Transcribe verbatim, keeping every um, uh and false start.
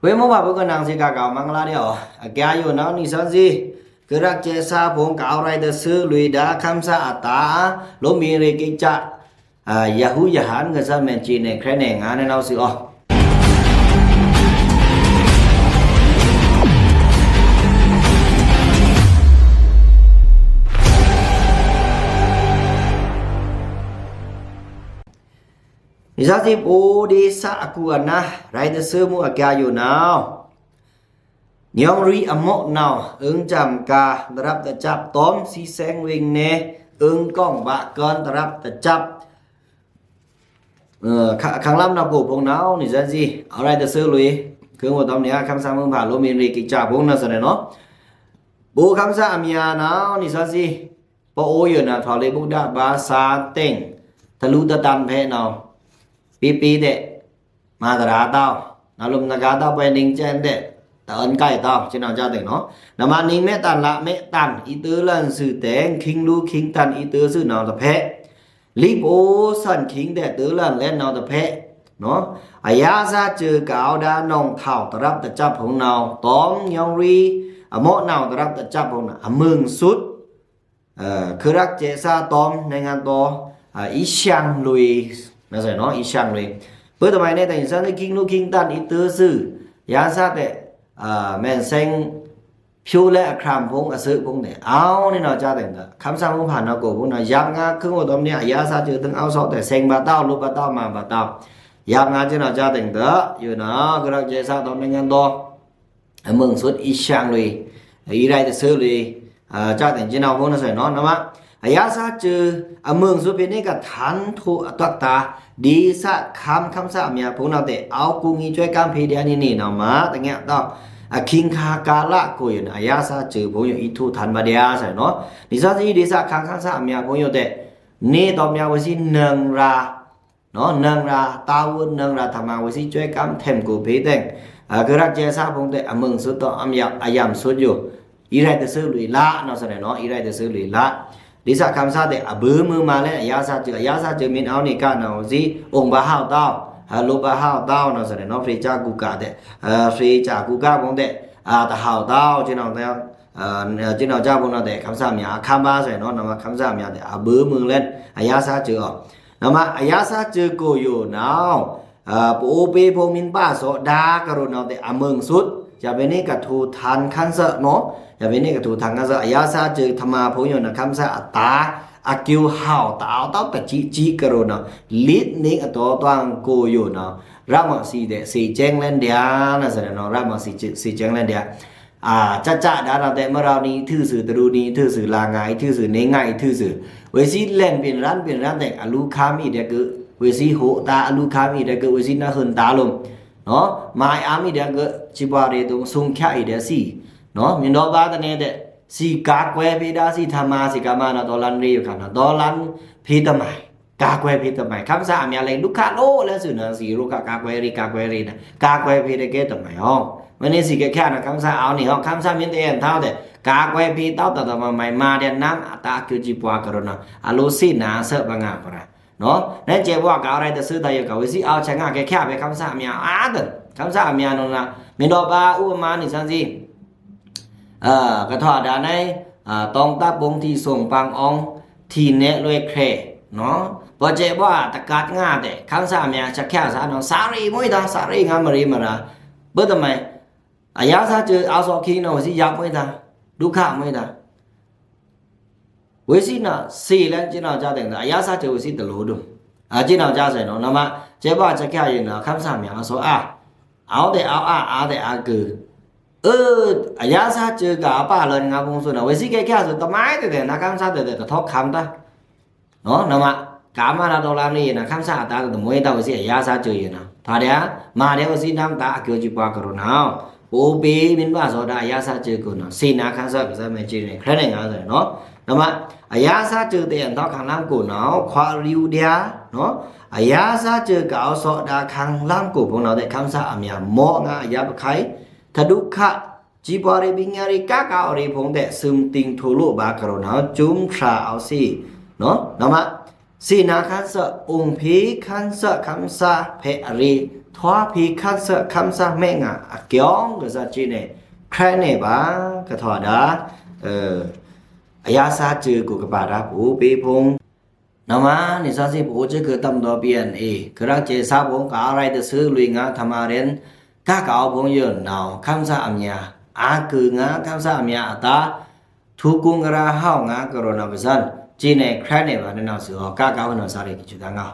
ခွေးမုန်းဗာႏ ဗွိုကနံႏသီး ကာကဝ်မဂ်လာႏဒျာႏ အကဲယိုနဝ်ꩻ နီသွဉ်းသီး ခွိုꩻရကဲသးဖိုင်ႏ ကဝ်ရယ်ႏတသွူးလွေꩻဒါႏ ခမ်းသားအတာႏ လိုမ်းဗဉ်ႏရေꩻကိကၠ ယဟူယဟန်ႏ ကဆန်ႏမဲန်ႏကြေးနယ်ႏ ခြောက်နယ်ငါးနယ်ႏ နဝ်ꩻသွဉ်းသီး အော နီသွဉ်းသီး ပအိုဝ်ႏဒေႏသအကူအနါႏ ရယ်ႏတသွူးမူႏ အကဲယိုနဝ်ꩻ ညောင်ရီအမော့နဝ်ꩻ အိုင်ႏစံကါႏ တရပ်တစပ် တောမ်ႏသီးသဲင်ႏဝေင်ႏနယ် အိုင်ႏကောင်ႏဗာႏကန်းႏ တရပ်တစပ် ခ- ခမ်းလမ်းနဝ်ꩻကိုဖိုင်ႏနဝ်ꩻ နီသွဉ်းသီး အဝ်ရယ်ႏတသွူးလွေꩻ ခွိုꩻမူႏတောမ်ႏနယ် ခမ်းသားမုန်းဖါ လိုမ်းဗဉ်ႏရေꩻကိကၠ ဖိုင်ႏနဝ်ꩻသွဉ်းသီး နော် ပအိုဝ်ႏခမ်းသားအမံၤနဝ်ꩻ နီသွဉ်းသီး ပအိုဝ်ႏယိုနဝ်ꩻ ထွာလေ့ဗုဒ္ဓဘာသာတင် တလူတတန်ႏဖဲနဝ်ꩻ ပေပေတဲ့ မၤသရာတဝ်ꩻ နလူမ်နဂါတဝ်ꩻ ပဝဲနင်းကျဲတဲ့ တအၢန်ႏကိုက်တဝ်ꩻ စ့နဝ်ꩻစတင်နော် နမ့ၢ်မဲတန်ႏလမ့တန်ႏ အီႏတၢလန်ႏသွူးတဲင် ခိင်းလူခိင်းတန်ႏ အီႏတၢသွူးနဝ်ꩻတဖဲ လိပ်အိုးသန်ခိင်းတဲ့ တၢလန်ႏလဲ့နဝ်ꩻတဖဲ နော် အယါသးစၢကဝ်ဒါ နောင်ထောင် တရပ်တစပ်ဖိုင်ႏနဝ်ꩻ တောမ်ႏညောင်ရီ အမော့နဝ်ꩻ တရပ်တစပ်ဖိုင်ႏနဝ်ꩻ အမုင်ꩻသုတ် ခွိုꩻရကဲသးတောမ်ႏ နိုင်ငံတော် အီရှန်လွေꩻ နော် အီရှန်လွေꩻ ပၢတမံၤနဲ တန်ႏသီးခိင်းလူခိင်းတန်ႏ အီႏတၢသွူး ယါသးတဲ့ မဲန်သဲင် ဖြိုးလဲအခရမ်ဖိုင်ႏ အသွူးဖိုင်ႏတဲ့ အဝ်န့ၣ်နဝ်ꩻစတင်ဒီး ခမ်းသားမုန်းဖါနဝ်ꩻကိုဖိုင်ႏနဝ်ꩻ ယပ်ငါခွိုꩻမူႏတောမ်ႏနယ် အယါသးစၢထိုင် အဝ်သော့တဲ့ သဲင်ဗာႏတဝ်ꩻ လိုပ်ဗာႏတဝ်ꩻ မၤဗာႏတဝ်ꩻ ယပ်ငါစ့နဝ်ꩻစတင်ဒီး ယိုနဝ်ꩻ ခွိုꩻရကဲသးတောမ်ႏ နိုင်ငံတော် အမုင်ꩻသုတ် အီရှန်လွေꩻ အီႏရယ်ႏတသွူးလွေꩻ စတင်စ့နဝ်ꩻဖိုင်ႏနဝ်ꩻသွဉ်းသီးနော် နမ့ၢ် အယါသးစၢ အမုင်ꩻသုတ် ဖဲန့ၣ်က ထန်းထိုး အသွက်တာႏ ဒေႏသခမ်း ခမ်းသားအမံၤဖိုင်ႏနဝ်ꩻတဲ့ အဝ်ကူညီစွဲကမ်းဖေးဒျာႏ နေနေနဝ်ꩻမး တငယ်တော့ အခိင်ခါကာလကိုယိုနဝ်ꩻ အယါသးစၢဖိုင်ႏယို အီထိုထန်းဗာႏဒျာႏသွဉ်းသီးနော် နီသွဉ်းသီး ဒေႏသခမ်း ခမ်းသားအမံၤဖိုင်ႏယိုတဲ့ နေတောင်များ ဝေးစည်း နင်ရာ နော် နင်ရာ တာဝန် နင်ရာ ထမဝေးစည်း စွဲကမ်း ထဲမ်ကိုဖေးတဲ့ ခွိုꩻရကဲသးဖိုင်ႏတဲ့ အမုင်ꩻသုတ်တော့ အယမ်သုတ်ယို အီႏရယ်ႏတသွူးလွေꩻ လနဝ်ꩻသွဉ်းသီးနော် အီႏရယ်ႏတသွူးလွေꩻ လ ဒေႏသခမ်းသားတဲ့ အဘိုးမုၢ်မလဲ အယါသးစၢ အယါသးစၢမ့ၢ်အဝ်န့ၣ်ကနဝ်ꩻသွဉ်းသီး အိုင်ဗာႏဟဝ်တဝ်ꩻ လိုပ်ဗာႏဟဝ်တဝ်ꩻ နဝ်ꩻသွဉ်းသီးနော် ဖြေကြားကူကတဲ့ ဖြေကြားကူကဖိုင်ႏတဲ့ တဟဝ်တဝ် စ့နဝ်ꩻစၢဖိုင်ႏနဝ်ꩻတဲ့ ခမ်းသားအမံၤ အခမ်းဗာႏသွဉ်းသီးနော် နမ့ၢ် ခမ်းသားအမံၤတဲ့ အဘိုးမုၢ်လဲ အယါသးစၢ နမ့ၢ် အယါသးစၢကိုယိုနဝ်ꩻ ပအိုဝ်ပေဖိုင်ႏမီးဗာႏသောဒါကရိုနဝ်ꩻတဲ့ အမုင်ꩻသုတ် ယဖဲန့ၣ်ကထူထန်ႏခမ်းသားနော် ယဖဲန့ၣ်ကထူထန်ႏခမ်းသား အယါသးစၢထမဖိုင်ႏယိုနဝ်ꩻ ခမ်းသားအတာႏ အကိဝ်ဟဝ်တဝ်တဝ်တစံစံကရိုနဝ်ꩻ လစ်နံအတော်တွင်ကိုယိုနဝ်ꩻ ရမစီတဲ့ စံကဲင်လဲဒျာႏ နဝ်ꩻသွဉ်းသီးနော် ရမစီစံကဲင်လဲဒျာႏ စစဒါနဝ်ꩻတဲ့ မရဝ်နံအီထုသွူ တရူနံအီထုသွူ လငါအီထုသွူ နေငါအီထုသွူ ဝေးစည်းလဲပင်ရန်ပင်ရန်တဲ့ အလူခါမံၤဒဲက ဝေးစည်းဟိုတာ အလူခါမံၤဒဲက ဝေးစည်းနဟိုန်တာလိုမ် နော် မၤအမံၤဒဲက စံးပှၤရေတုံ သုင်ချအီၤဒဲစံး နော် မ့ၢ်ဒီးဗာႏတန့ၣ်တဲ့ စံးကာကွယ်ဖေးဒျာႏ စံးထမ စံးကမနဝ်ꩻ တော်လှန်ရေးယိုခါနဝ်ꩻ တော်လှန်ဖေးတမံၤ ကာကွယ်ဖေးတမံၤ ခမ်းသားအမံၤလဲ ဒုက္ခလိုလဲသွဉ်းသီးနော် စံးရုက္ခ ကာကွယ်ရေး ကာကွယ်ရေး ကာကွယ်ဖေးဒျာႏကဲတမံၤ အဝ် မ့ၢ်န့ၣ်စံးကဲခဲနဝ်ꩻ ခမ်းသားအဝ်န့ၣ် ဟော ခမ်းသားမ့ၢ်တအဲၣ်ထဝ်တဲ့ ကာကွယ်ဖေးတဝ်တတမံၤ မၤဒျာႏနမ်အတာႏ အကိဝ်စံးပှၤကရိုနဝ်ꩻ အလိုသ့ၣ်နဝ်သၢပငါပရာ နော် နဲစဲးဘွားကဝ်ရယ်ႏတသွူးတၢ်ယိုကဝေးစည်း အဝ်ဆဲးငါကဲခဲဖဲ ခမ်းသားအမံၤအါတ ခမ်းသားအမံၤနဝ်ꩻ မ့ၢ်ဒီးဗာႏ ဥပမာ နီသွဉ်းသီး ကထောက်အဒါနဲ တောင်တပ်ဗဟိုအုပ်ချုပ်ရေးမှူး တီးနဲလွဲးချယ် နော် ပစဲးဘွားတကတ်ငါတဲ့ ခမ်းသားအမံၤစခဲသးနော် စာရေးမွေးတာ စာရေးငါမရေးမရာ ဘို့တမံၤ အယါသးစၢအသော့ခံနော် ဝေးစည်းယပ်မွေးတာ ဒုက္ခမွေးတာ ဝေးစည်းနော် စံးလဲ စ့နဝ်ꩻစၢတဲ့ အယါသးစၢဝေးစည်းတလိုဒို စ့နဝ်ꩻစၢသွဉ်းသီးနော် နမ့ၢ် စဲးဘွားစခဲယိုနဝ်ꩻ ခမ်းသားအမံၤအသော့အါ အဝ်တဲ့ အဝ်အါ အါတဲ့ အါကၢ အ အယါသးစၢကအပၢ်လၢနငါဘုံသွဉ်းသီးနော် ဝေးစည်းကဲခဲသွဉ်းသီး တမံၤတဲတဲ့ နခမ်းသားတဲတဲ့ တထောက်ခံတာ နော် နမ့ၢ် ကမနဝ်ꩻတော်လှန်ရေးနဝ်ꩻ ခမ်းသားအတာႏတမွေးတဝ်ဝေးစည်း အယါသးစၢယိုနဝ်ꩻ ထွာဒျာႏ မၤဒျာႏဝေးစည်းနမ်တာႏ အကိဝ်စံးပှၤကရိုနဝ်ꩻ ပအိုဝ်ပေမီးဗာႏသောဒါ အယါသးစၢကိုနော် သ့ၣ်နဝ်ခမ်းသားကစၢ်မဲကၠီးနဲ ခြောက်နယ်ငါးသွဉ်းသီးနော် နမ့ၢ် အယါသးစၢတဲ့ အထောက်ခံလမ်းကိုနော် ခွါရူဒျာႏ နော် အယါသးစၢကအဝ်သောဒါ ခံလမ်းကိုဖိုင်ႏနဝ်ꩻတဲ့ ခမ်းသားအမံၤ မော့ငါအယပ်ပခိုင် တဒုက္ခ စံးပှၤရေဗိညာဉ်ရေး ကကဝ်ရေဖိုင်ႏတဲ့ သုမ်းတင်ထိုးလို့ဗာႏကရိုနဝ်ꩻ ကျုံဖြာအဝ်သီး နော် နမ့ၢ် သ့ၣ်နဝ်ခမ်းသား အိုင်ဖေးခမ်းသား ခမ်းသားဖဲအရေ ထွားဖီခမ်းသ ခမ်းသ မဲငါ အကျောင်းကစား ကြေးနယ် ခရဲးနယ်ပါ ကထောက်ဒါ အ အယါသးစူကိုကပါဒါ ပအိုဝ်ဖေါ် နမ့ၢ်နေစဲး ပအိုဝ်စဲးက တပ်မတော် PNA ကရင်ခြောက်စားပုံ ကအိုဝ်ရိုက်တဆူ လွေငါ ထမရင် ကကအိုဝ်ဖေါ်ယို နဝ် ခမ်းသ အမြာ အကူငါ ခမ်းသ အမြာအတာ ထုကွန်ကရာဟဝ်ငါ ကရိုနာဗိုင်းရပ်စ် ကြေးနယ် ခရဲးနယ်ပါ နနဝ်စူ ကကအိုဝ် နဝ် စားရဲကချူကငါ